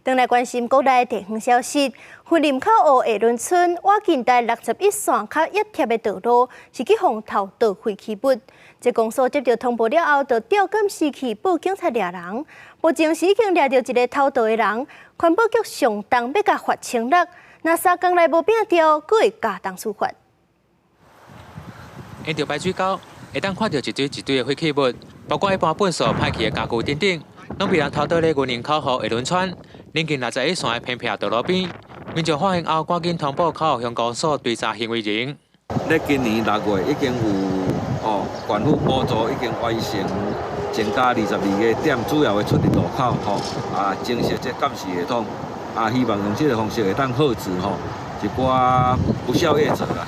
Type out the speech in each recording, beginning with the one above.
轉來關心國內地方消息，雲林口湖下崙村倚近台61線較一貼的道路，是去予偷倒廢棄物。這公所接到通報了後，就調監視器報警察掠人。目前是已經掠著一个偷倒的人，環保局上重欲共罰千六，若3工內無摒掉，閣會加重處罰。沿著排水溝，會當看著一堆一堆的廢棄物，包括一般糞埽、歹去的家具等等，攏被人偷倒咧雲林口湖下崙村鄰近61線的偏僻道路邊。民眾發現後，趕緊通報口湖鄉公所追查行為人。咧今年6月已經有哦，縣府補助已經完成增加22個點主要的出入路口吼，啊，增設這監視系統，啊，希望用這个方式會當遏止吼一寡不肖業者啦。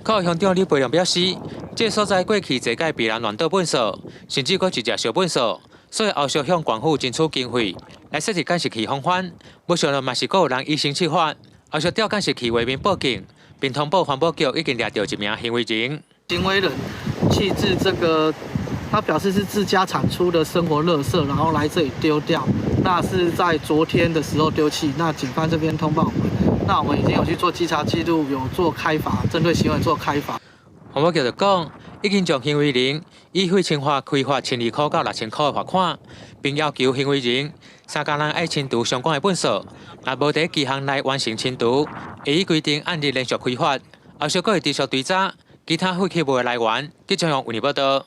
口湖鄉長李培良表示，這个所在過去濟擺被人亂倒糞埽，甚至閣直接燒糞埽，所以後續向縣府爭取經費來設置監視器防範。無想到嘛是閣有人以身試法，後續調監視器畫面報警，並通報環保局已經掠著一名行為人。行為人棄置這個，他表示是自家產出的生活垃圾，然後來這裡丟掉。那是在昨天的時候丟棄。那警方這邊通報我們，那我們已經有去做稽查記錄，有做開罰，針對行為做開罰。環保局就講，已經將行為人以廢清法開罰1200塊到6000塊的罰款，並要求行為人3工內愛清除相關的糞埽，若無佇期限內完成清除，會依規定按日連續開罰，後續閣會持續追查其他廢棄物的來源。記者用為你報道。